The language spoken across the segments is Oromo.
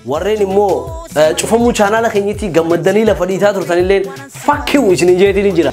Warreen immoo cufamuu chaanaala keenyatti gammaddanii lafa dhiitaa turtanillee fuck you isiniin jeetiin jira.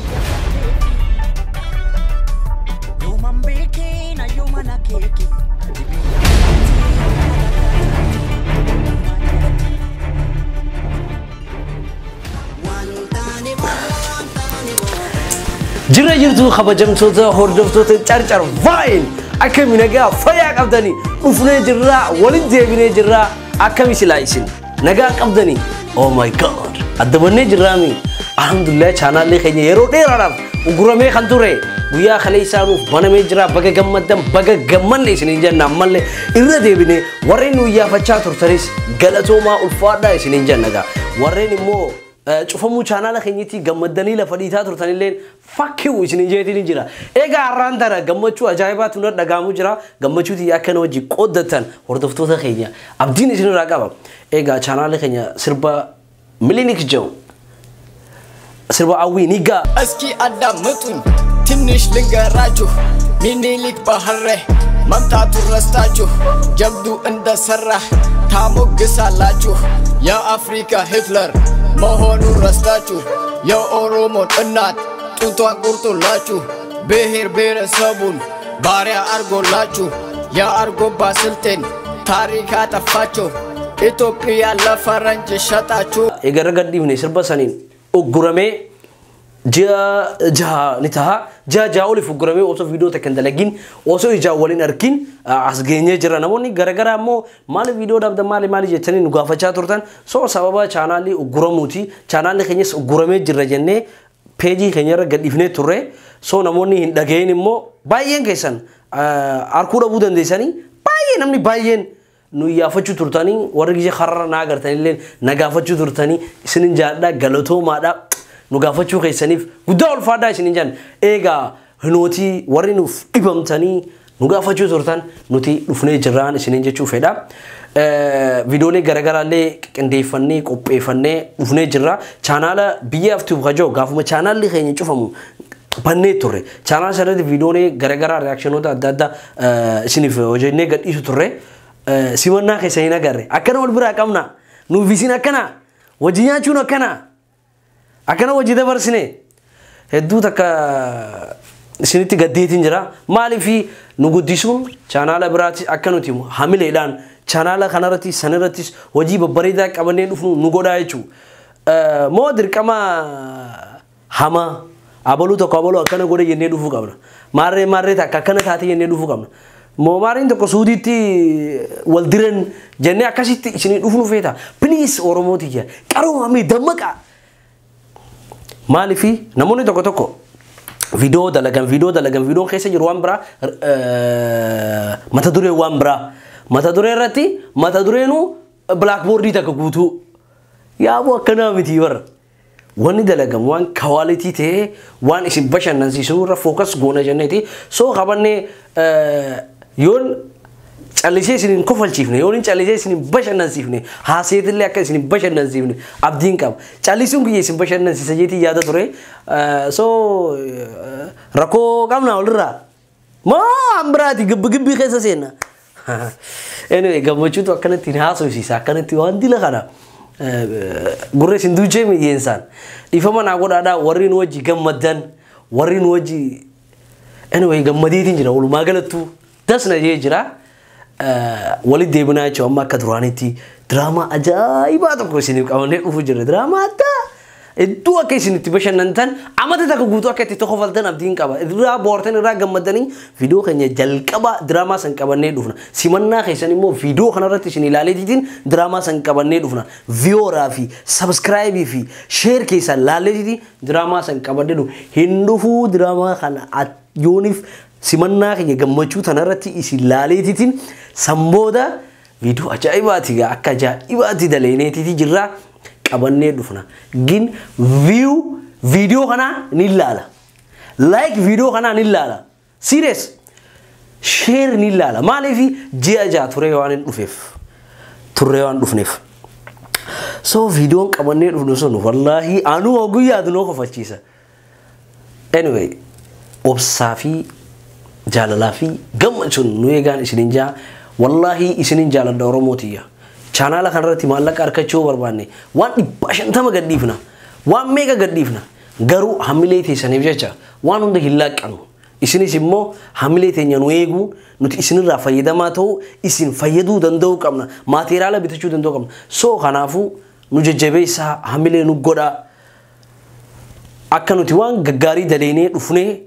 Jira jirtu kabajamtoota hordoftoota Carcar Vine, akkami nagaa fayyaa qabdanii? Dhufnee jirraa, waliin deebinee jirraa. Akkami silaa isin nagaa qabdanii? Oh my God, adda bannee jirraami. Alhamdulillah, chaanaallee keenya yeroo dheeraadhaaf uguramee kan ture guyyaa kalee isaanuuf banamee jira. Baga gammaddan, baga gammanne isiniin jenna. Ammallee irra deebinee warreen nu iyyaafachaa turtanis galatoomaa, ulfaadhaa isiniin jenna gaa. Warreen immoo cufamuu chaanaala keenyatti gammaddanii lafa dhiitaa turtanillee fuck you isiniin jeetiin jira. Egaa har'aan tana gammachuu ajaa'ibaatu na dhagahamuu jira. Gammachuuti akkana wajji qooddatan hordoftoota keenya abdiin isinirraa qaba. Egaa chaanaala keenya sirba Milinik jedhu, sirba Awwii Nigaa እስኪ አዳምጡኝ ትንሽ ልንገራችሁ፣ ሚኒሊክ ባህር ላይ መምጣቱን ረስታችሁ ጀብዱ እንደሰራ ታሞግሳላችሁ። የአፍሪካ ሂትለር መሆኑን ረስታችሁ የኦሮሞን እናት ጡቷን ቁርጡላችሁ፣ ብሔር ብሔረሰቡን ባሪያ አርጎላችሁ፣ የአርጎባ ስልጤን ታሪክ አጠፋችሁ፣ ኢትዮጵያ ለፈረንጅ ሸጣችሁ። Egaa gadhiifne sirba saniin ugguramee ji'a 6 ni taha. Ji'a 6 oliif ugguramee osoo viidiyoo takka hin dalagin, osoo ijaan waliin argin as geenyee jira. Namoonni garaagaraa immoo maali viidiyoo dhabdan, maali maali jettanii nu gaafachaa turtan. So sababa chaanaalli ugguramuuti. Chaanaalli keenyas ugguramee jirra jennee peejii keenya irra gadhiifnee turre. So namoonni hin dhagahin immoo baay'een keessan arkuu dhabuu dandeessanii, baay'ee namni baay'een nu iyyaafachuu turtanii, warri gizee har'a naa agartanillee na gaafachuu turtanii, isinin jaadhaa, galatoomaadha. Nu gaafachuu keessaniif guddaa ulfaadhaa isinin jaan. Egaa hinootii warri nuuf dhibamtanii nu gaafachuu turtan, nuti dhufnee jirraan isinin jechuu fedha. Viidiyoolee garaagaraallee qindeeffannee qopheeffannee dhufnee jirra. Chaanaala biyyaaf tuuf kajoo gaafuma chaanaalli keenya cufamu bannee turre. Chaanaala sanarratti viidiyoolee garaagaraa, reaakshinoota adda addaa isiniif hojjennee gadhiisu turre. Simannaa keessa hin agarre. Akkana wal biraa qabna. Nuuf isin akkana. Wajji nyaachuun akkana. Akkana wajji dabarsine. Hedduu takka isinitti gaddeetiin jira. Maaliif nu guddisuun chaanaala biraatti akka nuti hamileedhaan chaanaala kanarratti sanirrattis hojii babbareedaa qabannee dhufnu nu godhaa jechuudha. Moo dirqama hamaa abaluu tokko abaluu akkana godhe jennee dhufuu qabna? Maarree maarree takka akkana taate jennee dhufuu qabna? Moo maarreen tokko suudiitti wal diran jennee akkasitti isinii dhufnu feeta? Please, Oromoo tiyya, qaroomamee dammaqaa. Maaliif namoonni tokko tokko viidiyoo dalagan, viidiyoo dalagan, viidiyoon keessa jiru waan biraa, mata duree waan biraa, mata duree irratti mata dureenuu blackboardii takka guutuu yaaboo akkanaa miti bara. Wanni dalagamu waan quality ta'ee, waan isin bashannansiisuu irra focus goona jenneeti. So qabannee yoon callisee isin hin kofalchiifne, yoon callisee isin hin bashannansiifne, haaseetillee akka isin hin bashannansiifne abdiin qaba. Callisuun kiyya isin bashannansiisa jeetii yaada ture. So rakkoo qabna walirraa. Moo an biraati gibbi gibbii keessa seenna? Anyway, gammachuutu akkanatti hin haasofsiisa, akkanatti waan dila kana. Gurra isin duuchee miyyeensaan. Dhiifama naa godhaadhaa warri nu wajji gammaddan, warri nu wajji. Anyway, gammadiitiin jira, walumaa galattuu dasna jee jira. Walitti deebinaa jechuun amma akka duraanitti diraamaa ajaa'ibaa tokko isiniif qabannee dhufu jira. Diraamaa addaa iddoo akka isin itti bashannantan, amata takka guutuu akka itti tokkofaltan abdiin qaba. Irraa boortan, irraa gammaddanii viidiyoo keenya jalqaba diraamaa san qabannee dhufna. Simannaa keessan immoo viidiyoo kanarratti isin ilaaleetiin diraamaa san qabannee dhufna. Vieweraa fi subscribe fi share keessan laaleetiin diraamaa san qabannee dhufna. Hin dhufuu diraamaa kana yooniif simannaa keenya gammachuu tanarratti isin laaleetiin san booda viidiyoo ajaa'ibaati, akka ajaa'ibaati daleeneetiiti jirraa qabannee dhufna. Gin view viidiyoo kanaa ni ilaala. Like viidiyoo kanaa ni ilaala. Serious. Share ni ilaala. Maaliif ji'a 6 turee waan hin dhufeef. Turee waan dhufneef. So viidiyoon qabannee dhufnu sun wallaahi anuu guyyaa adunoo kofalchiisa. Anyway, obsaa fi jaalalaa fi gammachuun nu eegaan isinin jaa. Wallaahi isinin jaaladha, Oromoo tiyya. Chaanaala kanarratti maallaqa argachuu barbaanne waan 150 gadhiifna. Waan meeqa gadhiifna. Garuu hamilee teessaniif jecha waan hunda hin laaqqannu. Isinis immoo hamilee teenya nu eeguu nuti isinirraa fayyadamaa ta'uu isin fayyaduu danda'uu qabna. Maateriyaala bitachuu danda'uu qabna. So kanaafuu nu jajjabeessaa hamilee nu godhaa. Akka nuti waan gaggaarii daleenee dhufnee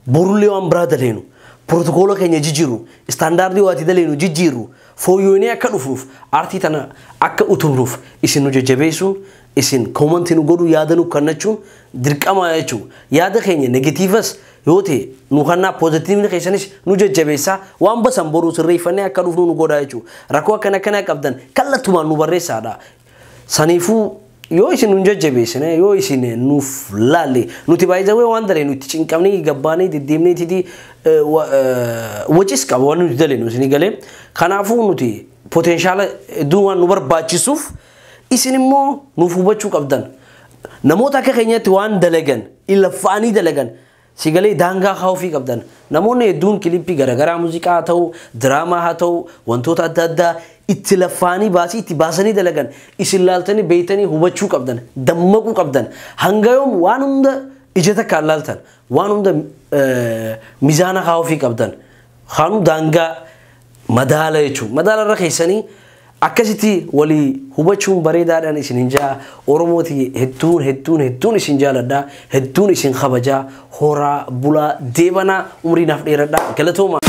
borullee waan biraa daleenu. Protokoola keenya jijjiirru, istaandaardii waati daleenu jijjiirru, fooyyoolee akka dhufuuf, aartii tana akka utubnuuf isin nu jajjabeessuun, isin koomantii nu godhuu yaada nu kennachuun dirqama jechuudha. Yaada keenya negatiivas yoo ta'e nu kannaa poozitiivni keessanis nu jajjabeessaa waan basan boruu sirreeffannee akka dhufnu nu godhaa jechuudha. Rakkoo akkana akkanaa qabdan kallattumaan nu barreessaadha. Saniifuu yoo isin nu jajjabeessine yoo isin nuuf laalle nuti baay'ee waan daleenu itti cinqabnee gabbaanee deddeemneetiti wacis qaba waan nuti daleenu isin galee. Kanaafuu nuti potenshaala hedduu waan nu barbaachisuuf isin immoo nuuf hubachuu qabdan. Namoota akka keenyatti waan dalagan laffa'anii dalagan si galee daangaa kaa'uufii qabdan. Namoonni hedduun kilippii garaagaraa muuziqaa haa ta'u, diraamaa haa ta'u, wantoota adda addaa itti laffaanii baasii itti baasanii dalagan isin laaltanii beeytanii hubachuu qabdan, dammaquu qabdan. Hanga yoom waan hunda ija takkaan laaltan, waan hunda mizaana kaa'uufii qabdan. Kaanuu daangaa madaala jechuudha. Madaala irra keessanii akkasitti walii hubachuun bareedaadhaan isin hin jaa. Oromooti hedduun hedduun hedduun isin jaaladha. Hedduun isin kabajaa. Horaa bulaa deebanaa umrii naaf dheeradhaa. Galatooma.